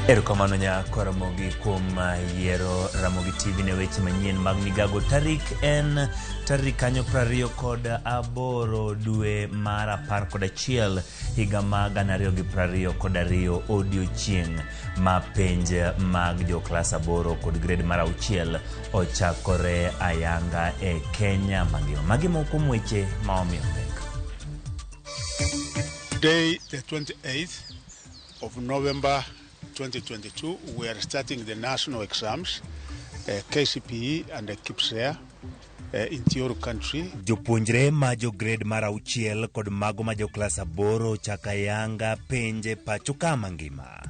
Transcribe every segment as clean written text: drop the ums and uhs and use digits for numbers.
Erokamano nya Ramogi kuom yiero Ramogi TV ne weche manyien mag migago. Tarik en tarik kanyo 28 dwe mar 11 higa ma 2022, odiochieng' ma penj mag jo klas 8 kod grade mar 6 ochakore ayanga e Kenya mangima. Magi moko kuom weche ma omiyo pek. Today, the 28th of November 2022, we are starting the national exams, KCPE and the KPSEA, in Thioro country. Jopuonjre ma jo grade mar 6 kod mago ma jo klas 8 chako ayanga penje pacho ka mangima.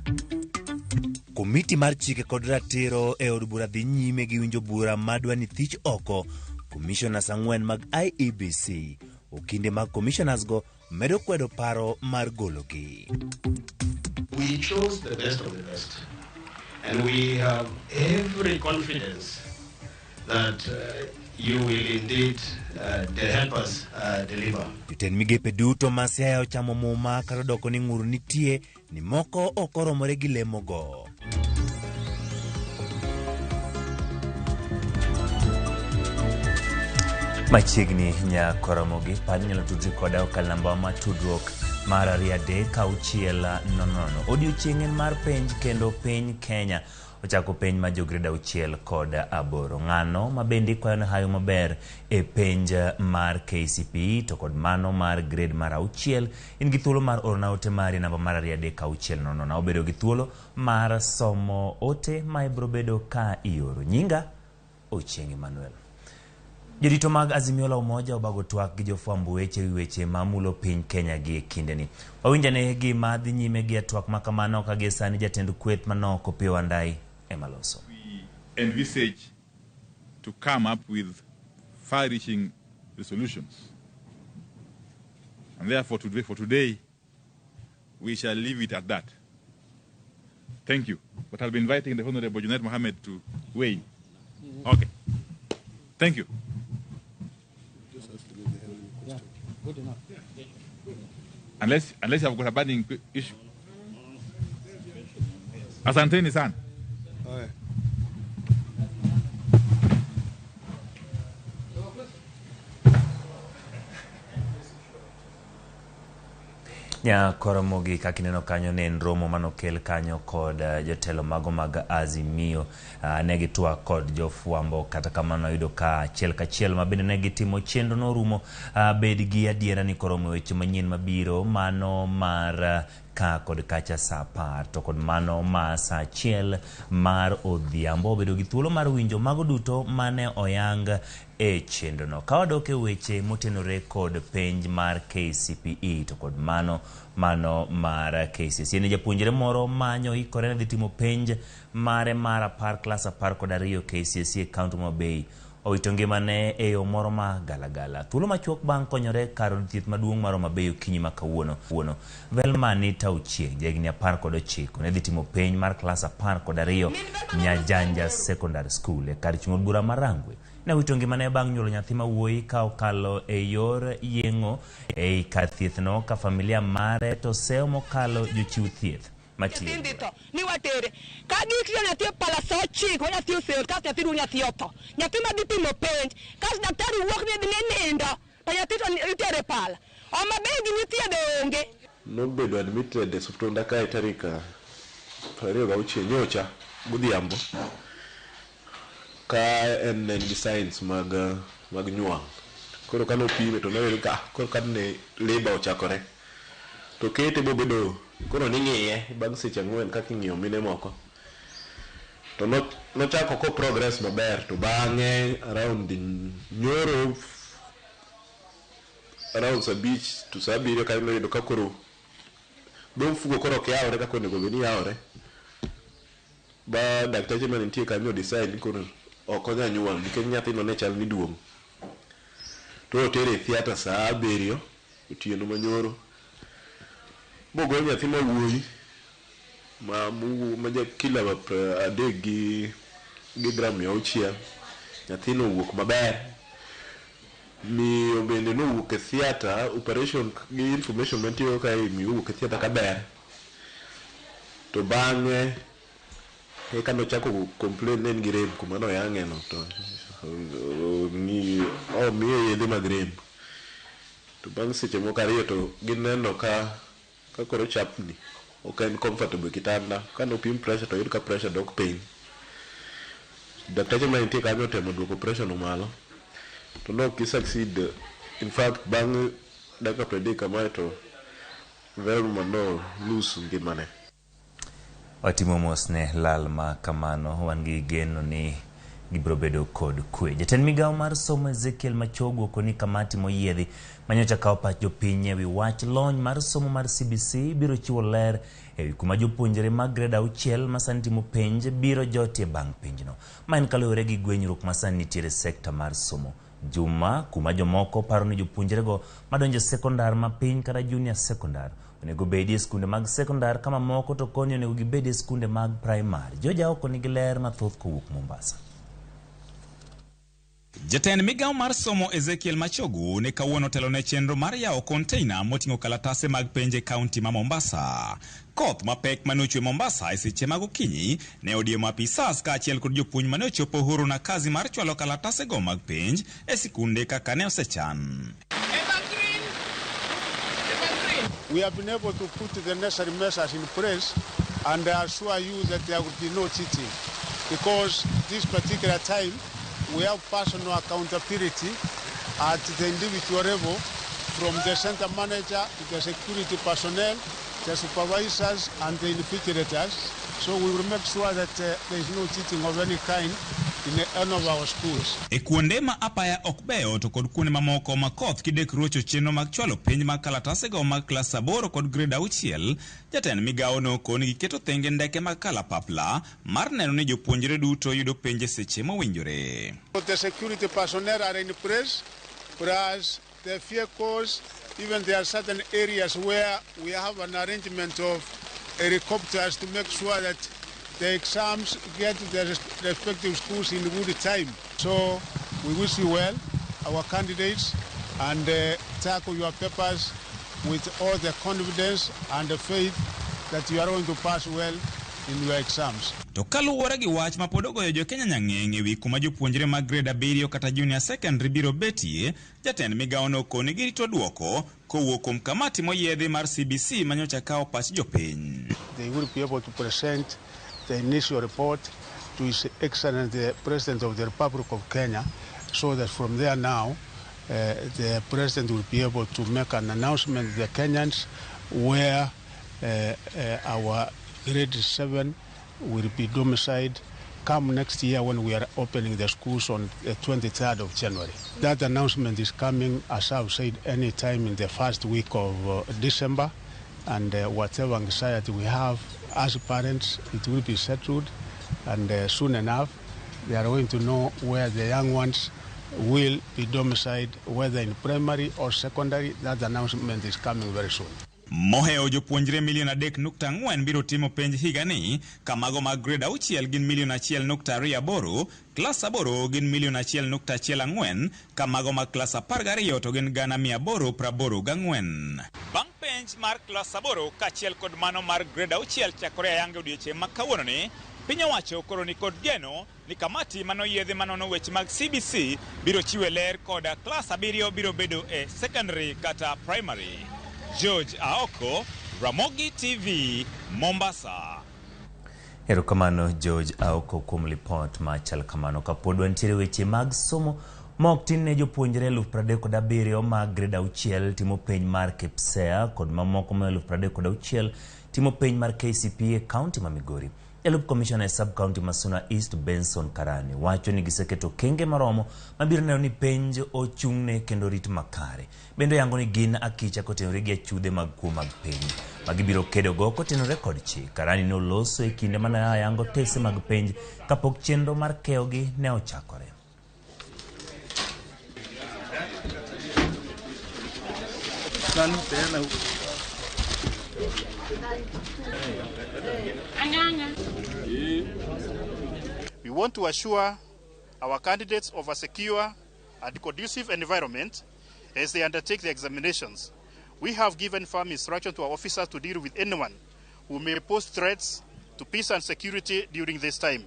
Komiti mar chike kod ratiro e od bura dhi nyime gi winjo bura madwa ni thich oko commissioners 4 mag IEBC. Okinde mag commissioners go medo kwedo paro mar gologi. We chose the best of the best, and we have every confidence that you will indeed help us deliver. Jotend migepe duto ma Siaya ochamo muma kata odoko ni ng'ur nitie ni moko ok oromore gi lemogo. Machiegni nya Ramogi, par inyalo tudri koda okal namba ma tudruok mar 23600. Odiochieng' en mar penj kendo piny Kenya ochako penj ma jo grade 6 kod 8. Ng'ano ma bende ikwayo ne hayo maber e penj mar KCPE to kod mano mar grade mar 6, in gi thuolo mar orona ote mari namba mar 23600. Obedo gi thuolo mar somo ote ma ibiro bedo ka ioro. Nyinga Ochieng' Emmanuel. Jorito mag Azimio la Umoja obago twak gi jofwamb weche wi weche mamulo piny Kenya gi e kindeni. Wawinjane gima dhi nyime gi e twak ma kamano ka gie sani jatend kweth manok Opiyo Wandayi ema loso. We envisage to come up with far-reaching resolutions. And therefore, for today, we shall leave it at that. Thank you. But I'll be inviting the Honorable Junet Mohammed to weigh in. Okay. Thank you. Yeah, good enough. Unless you have got a burning issue. Asanteni sana. Aye. Nya Ramogi kaka ineno kanyo ne en romo manokel kanyo kod jotelo mago mag Azimio. Ne gitwak kod jofwambo, kata kamano yudo ka achiel kachiel ma bende ne gitimo chenro norumo. Bed gi adiera ni koromo weche manyien mabiro mano mar ka kod kacha saa 10 to kod mano ma saa 1 mar odhiambo. Obedo gi thuolo mar winjo mago duto mane oyang e chenro no. Ka wadok e weche motenore kod penj mar KCPE to kod mano mar KCSE, ni japuonjre moro manyo ikore ne dhi timo penj mare mar 10 klas 12 KCSE e kaunti ma Bay owito ngimane e yo moro ma galagala. Thuolo machuok bang' konyore kar od thieth maduong' mar Homa Bay okinyi ma kawuono. Velma Anita Ochieng, jahigni 19, ne dhi timo penj mar klas 12 Nyajanja Secondary School e kar chung' od bura mar Rangwe. Ne owito ngimane bang' nyuolo nyathi ma wuoyi ka okalo e yor yeng'o ei kar thieth no ka familia mare to seyo mokalo jochiw thieth matiyo. Nyithindo tho ni watere ka gitiyo nyathi e pala sa 9 nyathi oseol kasto nyathi duong' nyathi otho nyathi ma dhi timo penj kasto daktari wuok ni dhi nindo to nyathi to itere pala. Homa Bay gima ithiedho onge. Nobedo admitted e osiptanda kae tarik 26 nyocha godhiambo ka en gi signs mag nywol. Koro kane opime to noyudo ka koro kane labour ochakore to kete bobedo koro ning'iye bang' seche 4 kaka ing'iyo mine moko. To nochako ko progress maber to bang'e around nyoro around saa 5 to saa 7 kanyo noyudo ka koro dho mfuko koro ok yawre kaka onego bed ni yawre. Ba dakteche mane nitie kanyo decide ni koro ok onyal nyuol nikech nyathino ne chal ni duong'. To otere e theatre saa 7 otieno manyoro bogol nyathi ma wuoyi ma ja kilo 3 gi gram 600. Nyathino owuok maber. Miyo bende nowuok e theatre operation gi information mantie kae miyo owuok e theatre kaber. To bang'e Eka nochako complain ne en gi rem kuma noyang'e no to omiye yedhe mag rem. To bang' seche moko ariyo to gineno ka koro chapni ok en comfortable e kitanda. Kane opim pressure to oyud ka pressure dok piny. Dakteche mane nitie kanyo otemo duoko pressure no malo to ne ok gi succeed. In fact, bang' dakika 30 kamae to Velma no lose ngimane. Watimo mos ne lal ma kamano, wan gi geno ni gibiro bedo kod kwe. Jatend migawo mar somo Ezekiel Machogu okoni kamati moyiedhi manyocha kawo pach jopiny ewi wach lony mar somo mar CBC biro chiwo ler ewi kuma jopuonjre mag grade 6 ma sani timo penj biro jotie bang' penjno. Ma en kaluwore gi gwenyruok ma sani nitiere e sekta mar somo. Juma kuma jomoko paro ni jopuonjrego madonjo e sekondar ma piny kata junior sekondar onego bedi e skunde mag sekondar ka mamoko to koni onego gibedi e skunde mag primary. George Aoko nigi ler mathoth kowuok Mombasa. Jatend migawo mar somo Ezekiel Machogu ne kawuono otelo ne chenro mar yawo konteina moting'o kalatase mag penj e kaunti ma Mombasa. Koth mapek mane ochwe Mombasa e seche mag okinyi ne odiemo apisas kaachiel kod jopuonj mane ochopo huru na kazi mar chwalo kalatasego mag penj e sikunde kaka ne osechan. We have been able to put the necessary measures in place, and I assure you that there will be no cheating, because this particular time we have personal accountability at the individual level, from the center manager to the security personnel, the supervisors and the invigilators. So we will make sure that there is no cheating of any kind in any of our schools. E kuonde ma apaya ok beyo to kod kuonde mamoko ma koth kidek rocho chenro mag chwalo penj mag kalatasego mag klas 8 kod grade 6, jatend migawo no koni giketo thenge ndeke mag kalapapla mar neno ni jopuonjre duto yudo penj e seche mowinjore. The security personnel are in place, plus the vehicles. Even there are certain areas where we have an arrangement of helicopters to make sure that the exams get to the respective schools in good time. So we wish you well, our candidates, and tackle your papers with all the confidence and the faith that you are going to pass well in your exams. To kaluwore gi wach ma pod ogoyo jo Kenya nyang'eng' ewi kuma jopuonjre mag grade 7 kata junior secondary biro betie, jatend migawo no okoni girito duoko kowuok kuom kamati moyiedhi mar CBC manyocha kawo pach jopiny. They will be able to present the initial report to His Excellency the President of the Republic of Kenya, so that from there now the President will be able to make an announcement to the Kenyans where our grade 7 will be domiciled come next year when we are opening the schools on the 23rd of January. That announcement is coming, as I've said, any time in the first week of December, and whatever anxiety we have as parents, it will be settled, and soon enough they are going to know where the young ones will be domiciled, whether in primary or secondary. That announcement is coming very soon. Mohewo jopuonjre milion 3.4 biro timo penj higani, ka mago mag grade 6 gin milion 1.28, klas 8 gin milion 1.14, ka mago mag klas 12 to gin 884,000. Bang' penj mar klas 8 kaachiel kod mano mar grade 6 chakore ayanga odiechieng' ma kawuononi, piny owacho koro ni kod geno ni kamati manoyiedhi manono weche mag CBC biro chiwe ler koda klas 7 biro bedo e secondary kata primary. George Aoko, Ramogi TV, Mombasa. Erokamano George Aoko kuom lipot machal kamano. Kapod wantiere weche mag somo, ma ok tin ne jopuonjre 37,000 mag grade 6 timo penj mar KPSEA kod mamoko ma 36,000 timo penj mar KCPE e kaunti ma Migori. Jalup komishona e sub county ma Suna East Benson Karani wacho ni giseketo okenge moromo mabiro neno ni penj ochung'ne kendo rit makare. Bende oyango ni gin akicha kotenore gi achudhe mag kuo mag penj ma gibiro kedogo kotenore kod chik. Karani ne oloso e kinde mane oyango tese mag penj kapok chenro mar keyogi ne ochakore. We want to assure our candidates of a secure and conducive environment as they undertake the examinations. We have given firm instruction to our officers to deal with anyone who may pose threats to peace and security during this time.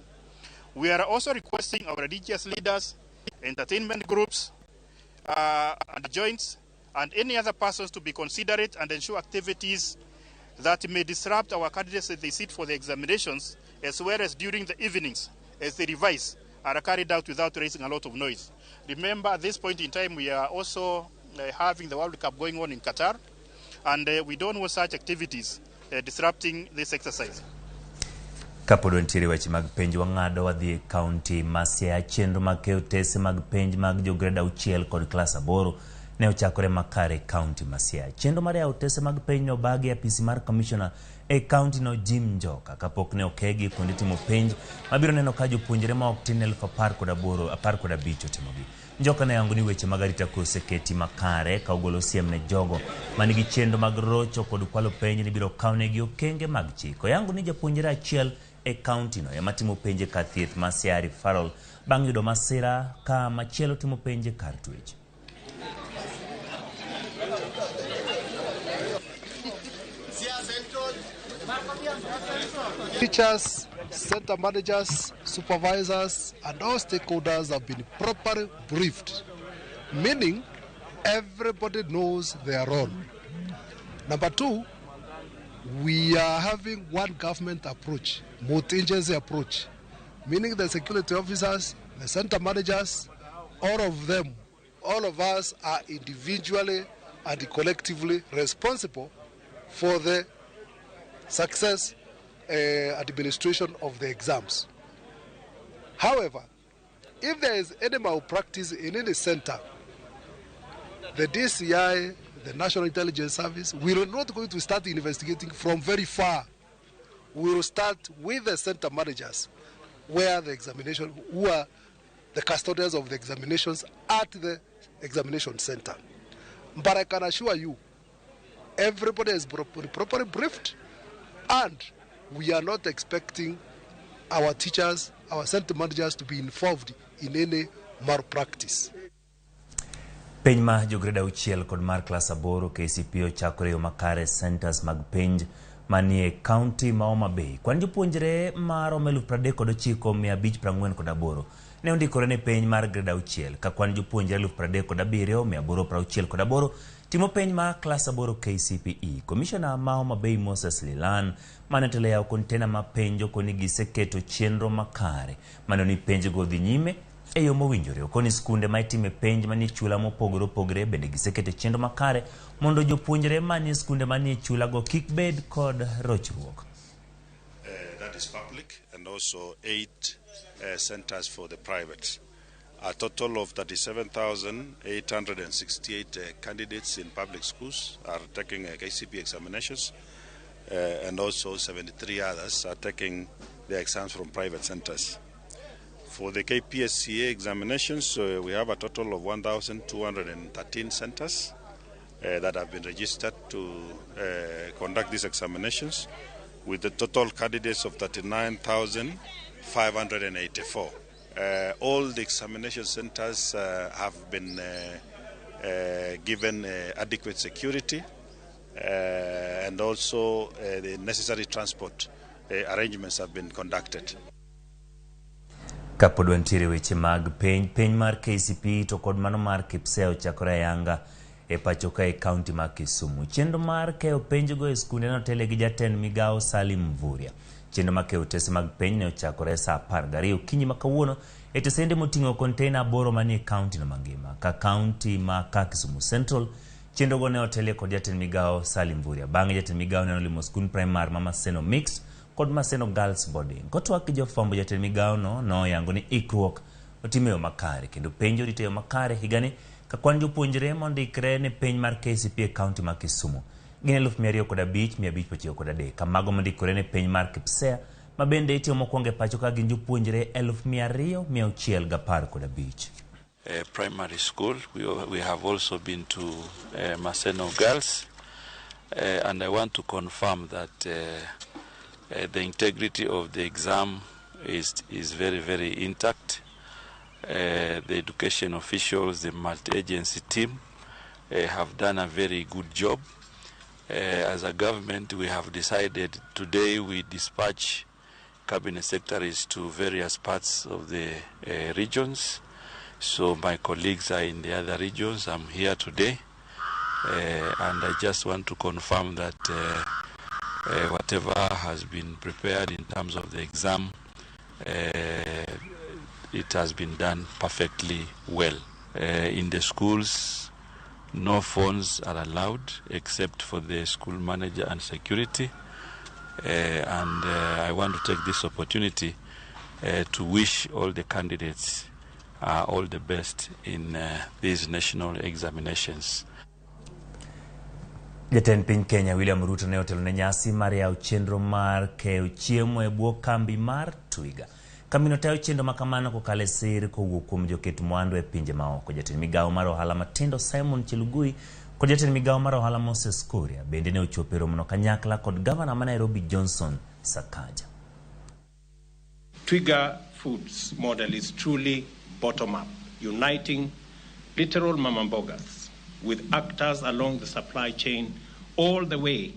We are also requesting our religious leaders, entertainment groups, and joints, and any other persons to be considerate and ensure activities that may disrupt our candidates as they sit for the examinations, as well as during the evenings as they revise, are carried out without raising a lot of noise. Remember, at this point in time, we are also having the World Cup going on in Qatar, and we don't want such activities disrupting this exercise. Kapod wantiere weche mag penj, wang'ado wadhi e kaunti ma Siaya. Chenro mag keyo otese mag penj mag jo grade 6 kod klas 8 ne ochakore makare e kaunti ma Siaya. Chenro mar yawo otese mag penj ne obagi e apisi mar kamishona e kaunti no Jim Njoka kapok ne okegi kuonde timo penj mabiro neno ka jopuonjre ma ok tin 18,000 15 otimogi. Njoka ne yango ni weche mag arita kwe oseketi makare ka ogolo siem ne jogo manigi chenro mag rocho kod kwalo penj ni biro kawnegi okenge mag chik. Oyango ni japuonjre achiel e kaunti no ema timo penj kar thieth ma Siaya Referral bang' yudo masira ka machielo timo penj kar twech. Teachers, center managers, supervisors, and all stakeholders have been properly briefed, meaning everybody knows their role. Number two, we are having one government approach, multi-agency approach, meaning the security officers, the center managers, all of them, all of us are individually and collectively responsible for the success administration of the exams. However, if there is any malpractice in any center, the DCI, the National Intelligence Service, we are not going to start investigating from very far. We will start with the center managers, where the examination, who are the custodians of the examinations at the examination center. But I can assure you, everybody is properly briefed, and we are not expecting our teachers, our center managers to be involved in any malpractice. Penj ma jo grade 6 kod mar klas 8 KCPE ochakore yo makare centers mag penj manie kaunti ma Homa Bay. Kwan jopuonjre maromo 39,548 ne ondikore ne penj mar grade 6 ka kwan jopuonjre 37,868 timo penj mar klas 8 KCPE. Komishona ma Homa Bay Moses Lilan mane otelo yawo kontena ma penj okoni giseketo chenro makare mano ni penj go dhi nyime e yo mowinjore. Okoni skunde ma itime penj manie chula mopogore opogore bende giseketo chenro makare mondo jopuonjre manie skunde manie chula go kik bed kod rochruok. That is public, and also 8 centers for the private. A total of 37,868 candidates in public schools are taking KCPE examinations, and also 73 others are taking their exams from private centers. For the KPSCA examinations, we have a total of 1,213 centers that have been registered to conduct these examinations, with the total candidates of 39,584. All the examination centers have been given adequate security and also the necessary transport arrangements have been conducted. Kapod wantiere weche mag penj, penj mar KCPE to kod mano mar KPSEA ochakore ayanga e pacho ka e kaunti ma Kisumu. Chenro mar keyo penjgo e skunde notele gi jatend migawo Salim Mvurya. Chenro mar keyo otese mag penj ne ochakore saa 12 okinyi ma kawuono e tesende moting'o kontena 8 manie kaunti no mangima. Ka kaunti ma ka Kisumu Central, chenro go ne otelie kod jatend migawo Salim Mvurya. Bang'e jatend migawo ne olimo skund primar ma Maseno Mixed kod Maseno Girls Boarding. Kotwak gi jofwambo, jatend migawo no noyango ni ikruok otime yo makare kendo penj orito yo makare higani ka kwan jopuonjre mondikre ne penj mar KCPE e kaunti ma Kisumu gin 205,593, ka mago mondikore ne penj mar KPSEA ma bende itimo mokwongo e pacho ka gin jopuonjre 200,615. Primary school, we have also been to Maseno Girls, and I want to confirm that the integrity of the exam is very, very intact. The education officials, the multi-agency team have done a very good job. As a government, we have decided today we dispatch cabinet secretaries to various parts of the regions. So my colleagues are in the other regions. I'm here today. And I just want to confirm that whatever has been prepared in terms of the exam, it has been done perfectly well. In the schools, no phones are allowed except for the school manager and security. And I want to take this opportunity to wish all the candidates all the best in these national examinations. Jatend piny Kenya William Ruto ne otelo ne nyasi mar yawo chenro mar keyo chiemo e bwo kambi mar Twiga. Kambino tayo chenro ma kamano kokalo e sir kowuok kuom joket mwandu e pinje maoko. Jatend migawo mar ohala matindo Simon Chelugui kod jatend migawo mar ohala Moses Kuria bende ne ochopo e romono kanyakla kod gavana ma Nairobi Johnson Sakaja. Twiga Foods model is truly bottom-up, uniting literal mama mbogas with actors along the supply chain all the way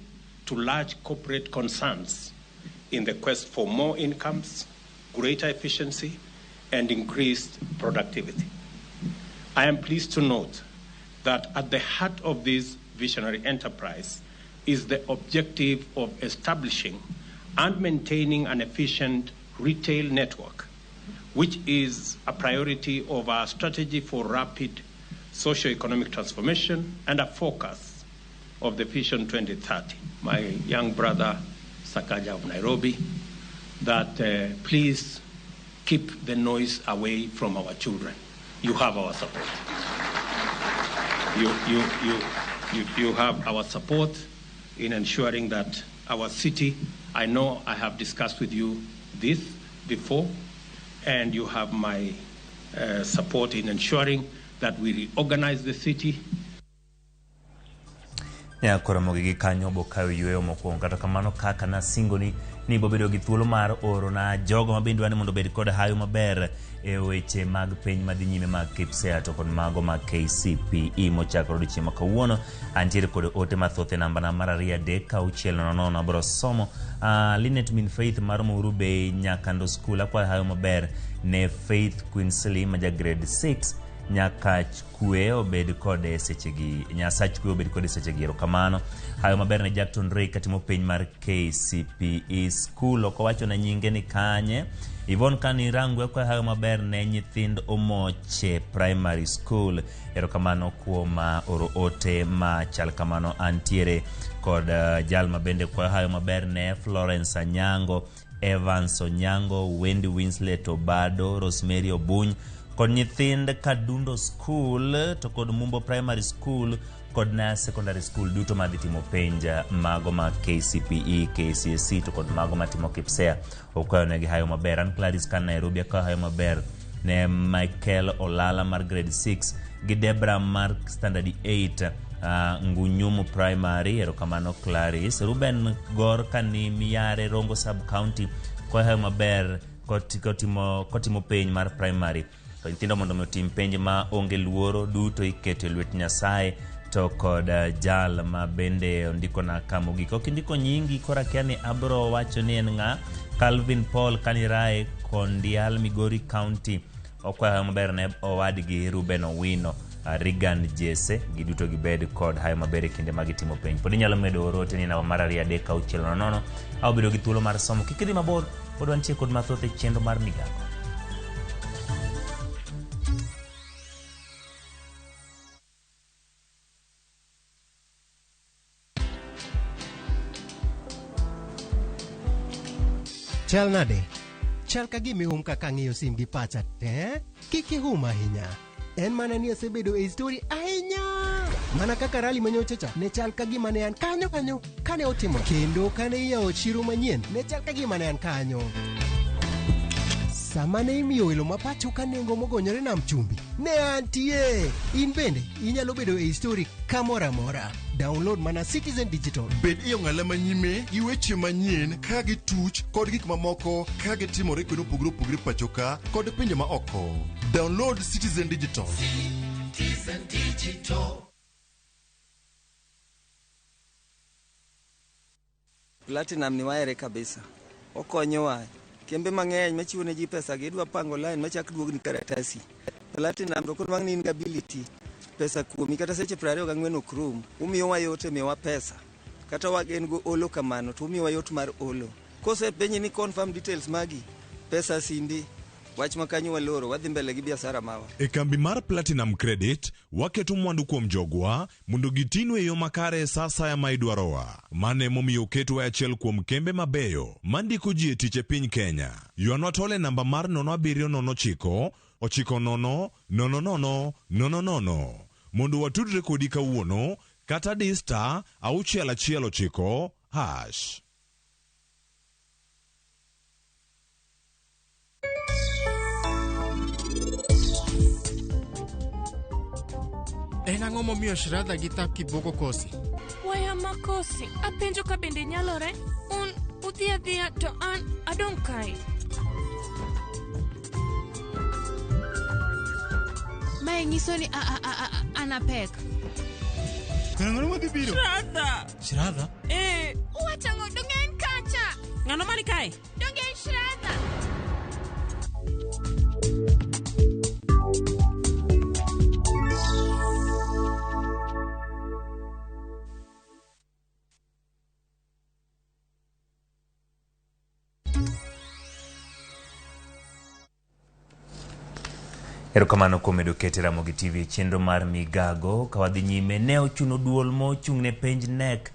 to large corporate concerns in the quest for more incomes, greater efficiency, and increased productivity. I am pleased to note that at the heart of this visionary enterprise is the objective of establishing and maintaining an efficient retail network, which is a priority of our strategy for rapid socio-economic transformation and a focus of the Vision 2030. My young brother, Sakaja of Nairobi, that please keep the noise away from our children. You have our support. You have our support in ensuring that our city, I know I have discussed with you this before, and you have my support in ensuring that we reorganize the city. Koro mogi kanyo bokawo yueyo mokwongo. Kata kamano kaka nasingoni ni bobedo gi thuolo mar oro na jogo ma bende dwani mondo obed kod hayo maber e weche mag piny madhi nyime mag KPSEA to kod mago mag KCPE mochakore odiochieng' ma kawuono. Antiere kod ote mathoth e namba na mar 2 3 6 0 0 abiro somo. Linet Min Faith mar Muhuru Bay Nyakando School akwayo hayo maber ne Faith Quinsley ma ja grade 6 nyaka kwe obed kode sechegi, Nyasach kwe obed kode sechegi. Erokamano. Hayo maber ne Jackton Ray katimo piny mar KCPE School, ok owacho na nyinge ni kanye. Yvonne Kani Rangwe akwayo hayo maber ne nyithind Omoche Primary School. Erokamano kuom oro ote machal kamano. Antiere kod jal ma bende kwayo hayo maber ne Florence Anyango, Evans Onyango, Wendy Winslet Obado, Rosemary Obuny kod nyithind Kadundo School to kod Mumbo Primary School kod na Secondary School duto madhi timo penj mago ma KCPE, KCSE to kod mago matimo KPSEA. Okwayo negi hayo maber. An Gladys kan Nairobi akwayo hayo maber ne Michael Olala mar grade 6 gi Debra mar standard 8 Ngunyumu Primary. Erokamano Clarice. Ruben Gor kani Miyare Rongo Sub County kwayo hayo maber kotimo penj mar primary. To nyithindo mondo mi otim penj ma onge luoro duto iketo e lwet Nyasaye. To kod jal ma bende ondikona ka mogik, ok indiko nyingi koro akia ni abro wacho ni en ng'a. Calvin Paul Kanirae Kondial Migori County okwayo maber ne owadgi Ruben Owino, Regan Jesse, giduto gibed kod hayo maber e kinde ma gitimo penj. Pod inyalo medo oro ote ni namba mar 2 3 6 0 0 au bedo gi thuolo mar somo. Kik idhi mabor, pod wantie kod mathoth e chenro mar Migago. Chal nade? Chal ka gima ihum kaka ang'iyo sim gi pacha te? Kik ihum ahinya. En mana ni asebedo e story ahinya. Mana kaka rally manyocha cha, ne chal ka gima ne an kanyo kanyo kane otimo. Kendo kane iyawo chiro manyien, ne chal ka gima ne an kanyo. Sama ne imiyo welo ma pacho ka nengo mogonyore nam chumbi, ne antie. In bende inyalo bedo e story kamoro amora. Download mana Citizen Digital. Bed e ong'ala manyime gi weche manyien ka gituch kod gik mamoko ka gitimore kuonde mopogore opogore pacho ka kod pinje ma oko. Download Citizen Digital. Citizen Digital. Platinum ni wahere kabisa. Okonyowa Kembe mang'eny machiwo ne ji pesa gi idwa pango line machak duogni karatasi. Platinum to konwang' ni in gi ability pesa kuomi kata seche 24 ok rum. Umiyowa yot e miyowa pesa. Kata wagen go olo kamano to umiyowa yot mar olo. Kosepenji ni confirm details magi, pesa simbi, wach ma kanyo waloro, wadhi mbele gi biashara mawa. E kambi mar Platinum Credit, waketo mwandu kuom jogwa mondo gitinwa e yo makare e sa asaya ma idwarowa. Mano emomiyo oketwa e achiel kuom kembe mabeyo mandiko ji e tich e piny Kenya. Ywanwa tol e namba mar 0709 90 00 00 mondo watudre kodi kawuono kata di star 619 hash. En ang'o momiyo Shradha gi Thapki bwogo Kosi? Waya makosi, apenjo ka bende nyalore? Un udhi adhiya to an adong' kae. Mae nyiso ni a- a- a- a- an apek. Ng'ano madhi biro? Shradha! Shradha? Eh, Uwacho ang'o? Donge en kacha? Ng'ano mani kae? Donge en Shradha? Erokamano kuom medo kete Ramogi TV e chenro mar Migago. Ka wadhi nyime, ne ochuno duol mochung' ne penj KNEC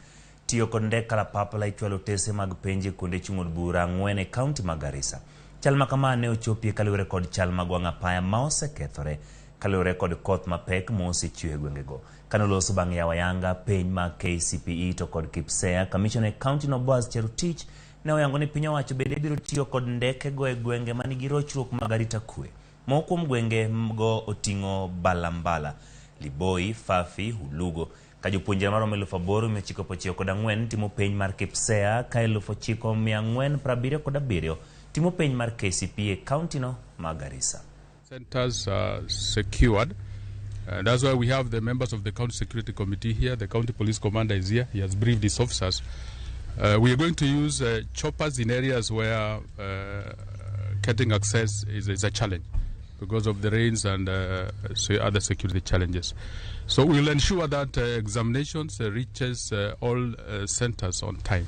tiyo kod ndek kalapapla e chwalo otese mag penj e kuonde chung' od bura ang'wen e kaunti ma Garissa. Chal ma kama ne ochopie kaluwore kod chal mag wang' apaya ma osekethore kaluwore kod koth mapek mosechwe e gwengego. Kane oloso bang' yawo ayanga penj mag KCPE to kod KPSEA, kamishona e kaunti no Boaz Cherotich ne oyango ni piny owacho bende biro tiyo kod ndekego e gwenge manigi rochruok mag arita kwe. Moko kuom gwenge go oting'o Balambala, Liboi, Fafi, Hulugo. Ka jopuonjre maromo 8,994 timo penj mar KPSEA ka 9,477 timo penj mar KCPE e kaunti no ma Garissa. Centers are secured. That's why we have the members of the County Security Committee here. The County Police Commander is here. He has briefed his officers. We are going to use choppers in areas where getting access is a challenge because of the rains and other security challenges. So we will ensure that examinations reaches all centers on time.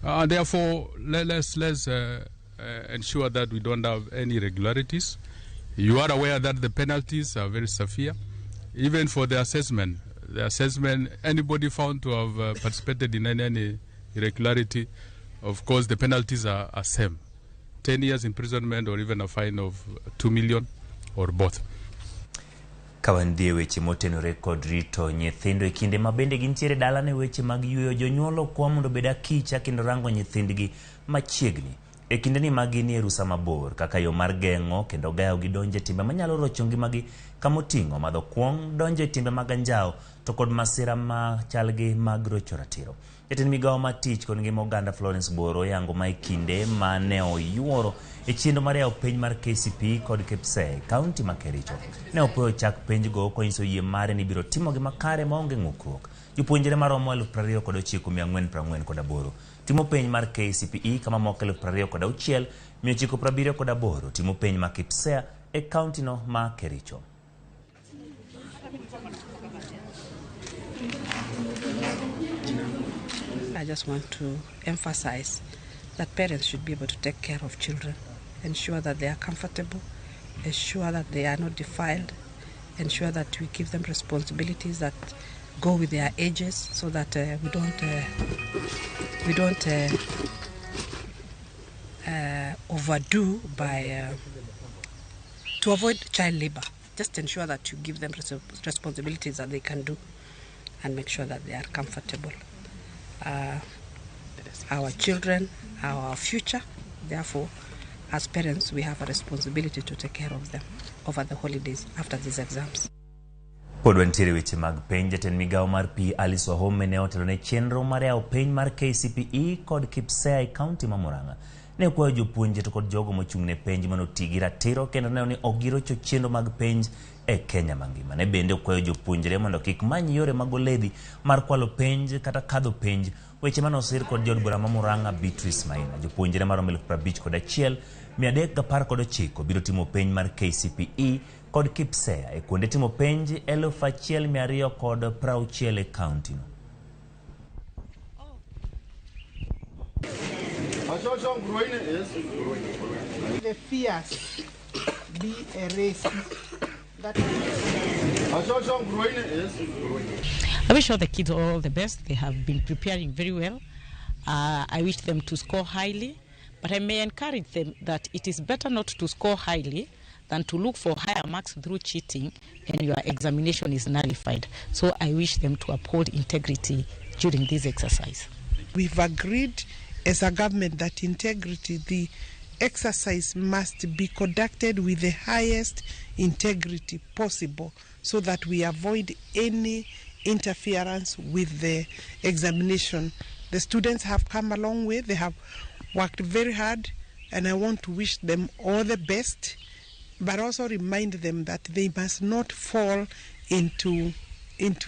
Therefore, let's ensure that we don't have any irregularities. You are aware that the penalties are very severe, even for the assessment. The assessment, anybody found to have participated in any irregularity, of course, the penalties are same. 10 years imprisonment or even a fine of 2 million or both. Ka wan e weche motenore kod rito nyithindo e kinde ma bende gintiere dala ne weche mag yueyo jonyuol okwa mondo obed akicha kendo rango nyithindgi machiegni e kindeni ma ginie rusa mabor kaka yo mar geng'o kendo gayo gi donjo e timbe manyalo rocho ngimagi kamoting'o madho kuong' donjo e timbe mag anjawo to kod masira machal gi mag rocho ratiro. Jatend migawo mar tich kod ngima oganda Florence Boro yango ma e kinde ma ne oyuoro e chenro mar yawo penj mar KCPE kod KPSEA e kaunti ma Kericho. Ne opuoyo chak penjgo konyiso yie mare ni ibiro timogi makare maonge ng'ukruok. Jopuonjre maromo 29,448 timo penj mar KCPE ka mamoko 26,978 timo penj mar KPSEA e kaunti no ma Kericho. I just want to emphasize that parents should be able to take care of children, ensure that they are comfortable, ensure that they are not defiled, ensure that we give them responsibilities that go with their ages, so that we don't overdo by to avoid child labor. Just ensure that you give them responsibilities that they can do, and make sure that they are comfortable. Our children, our future. Therefore, as parents, we have a responsibility to take care of them over the holidays after these exams. Pod wantiere weche mag penj. Jatend migawo mar pi Alice Wahome ne otelo ne chenro mar yawo penj mar KCPE kod KPSEA e kaunti ma Murang'a. Ne okwayo jopuonje to kod jogo mochung' ne penj mondo oti gi ratiro kendo neno ni ok girocho chenro mag penj e Kenya mangima. Ne bende okwayo jopuonjre mondo kik many yore mag oledhi mar kwalo penj kata kadho penj, weche mane osir kod jaod bura ma Murang'a Beatrice Maina. Jopuonjre maromo 51,319 biro timo penj mar KCPE kod KPSEA e kuonde timo penj 1260 e kaunti no. The fears be erased. That I wish all the kids all the best. They have been preparing very well. I wish them to score highly, but I may encourage them that it is better not to score highly than to look for higher marks through cheating and your examination is nullified. So I wish them to uphold integrity during this exercise. We've agreed as a government that integrity, the exercise must be conducted with the highest integrity possible so that we avoid any interference with the examination. The students have come a long way, they have worked very hard, and I want to wish them all the best, but also remind them that they must not fall into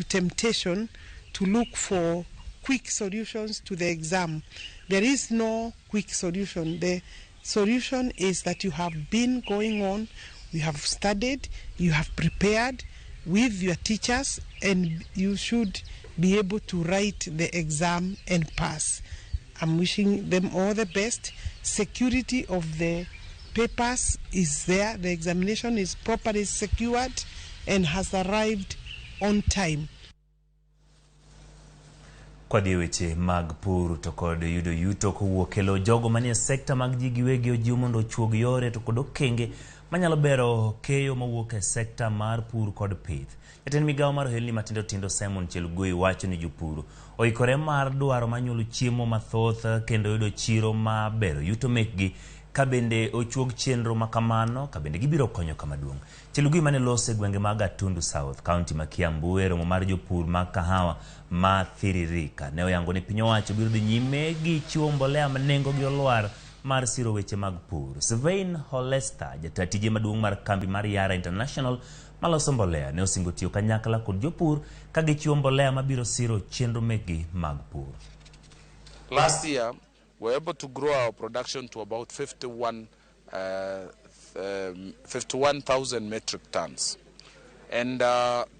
temptation to look for quick solutions to the exam. There is no quick solution. The solution is that you have been going on, you have studied, you have prepared with your teachers, and you should be able to write the exam and pass. I'm wishing them all the best. Security of the papers is there. The examination is properly secured and has arrived on time. Kwadhi weche mag pur to kod yudo yuto kowuok e lo jogo manie sekta mag ji giwegi ojiw mondo ochuog yore to kod okenge manyalo bero keyo mawuok e sekta mar pur kod pith. Jatend migawo mar ohelni matindo tindo Simon Chelugui wacho ni jopur oikore mar dwaro manyuolo chiemo mathoth kendo yudo chiro mabero yuto mekgi ka bende ochuog chenro makamano ka bende gibiro konyo kama duong'. Chelugui mane loso e gwenge mag Gatundu South, kaunti ma Kiambu, e romo mar jopur mag kahawa ma Thiririka ne oyango ni piny owacho biro dhi nyime gi chiwo mbolea ma nengogi olwar mar siro weche mag pur. Svein Holester, jata tije maduong' mar kambi mar Yara International maloso mbolea, ne osingo tiyo kanyakla kod jopur ka gichiwo mbolea mabiro siro chenro mekgi mag pur. Last year, we were able to grow our production to about 51,000 metric tons, and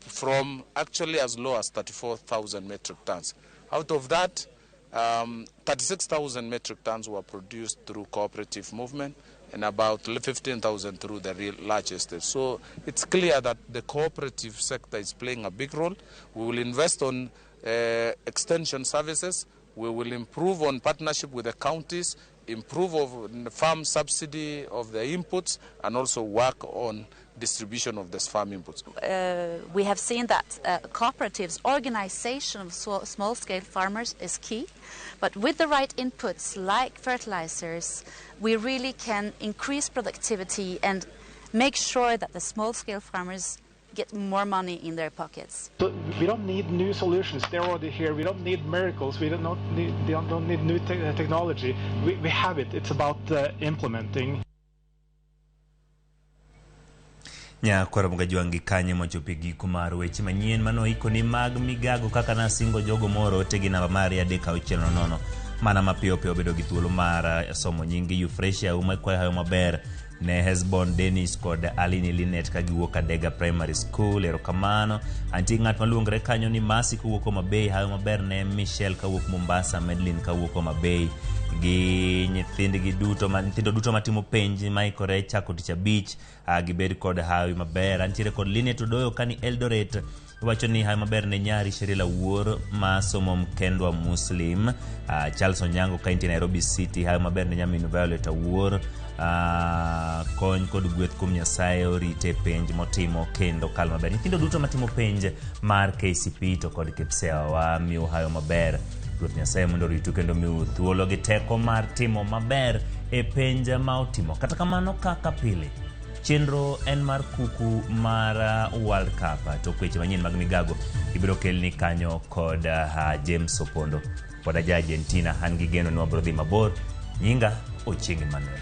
from actually as low as 34,000 metric tons. Out of that, 36,000 metric tons were produced through cooperative movement and about 15,000 through the real large estates. So it's clear that the cooperative sector is playing a big role. We will invest on extension services. We will improve on partnership with the counties, improve on the farm subsidy of the inputs, and also work on distribution of the farm inputs. We have seen that cooperatives, organization of small-scale farmers is key, but with the right inputs like fertilizers, we really can increase productivity and make sure that the small-scale farmers get more money in their pockets. So we don't need new solutions, they're already here. We don't need miracles, we don't need new technology. We have it, it's about implementing. Nyakwara Mugajwangi kanyo mochopo e giko mar weche manyien manoiko ni mag migago kaka nasingo jogo moro ote gi namba mari 360 mana mapiyo piyo bedo gi thuolo mar somo nyingi Euphrasia Uma kwayo hayo maber ne Hesbon Dennis kod Aline Linet ka giwuok Adega Primary School. Erokamano. Antie ng'at maluongore kanyo ni Masi kowuok Homa Bay, hayo maber ne Michelle kawuok Mombasa, Medlin kawuok Homa Bay gi nyithindgi duto nyithindo duto matimo penj maikore chako tich abich gibed kod hawi maber. Antiere kod Linet Odoyo kani Eldoret wacho ni hawi maber ne nyari Sherila Wuor ma somo Mkendwa Muslim. Charles Onyango ka intie Nairobi City, hawi maber ne nyamin Violet Awuor. Kony kod gweth kuom Nyasaye orite penj motimo kendo kal maber. Nyithindo duto matimo penj mar KCPE to kod KPSEA wamiyo hayo maber. Ruoth Nyasaye mondo oritu kendo miu thuolo gi teko mar timo maber e penj ma otimo. Kata kamano kaka pile, chenro en mar kuku mar World Cup to weche manyien mag migago ibiro kelni kanyo kod James Opondo kod ja Argentina. An gi geno ni wabiro dhi mabor. Nyinga Ochieng' Emmanuel.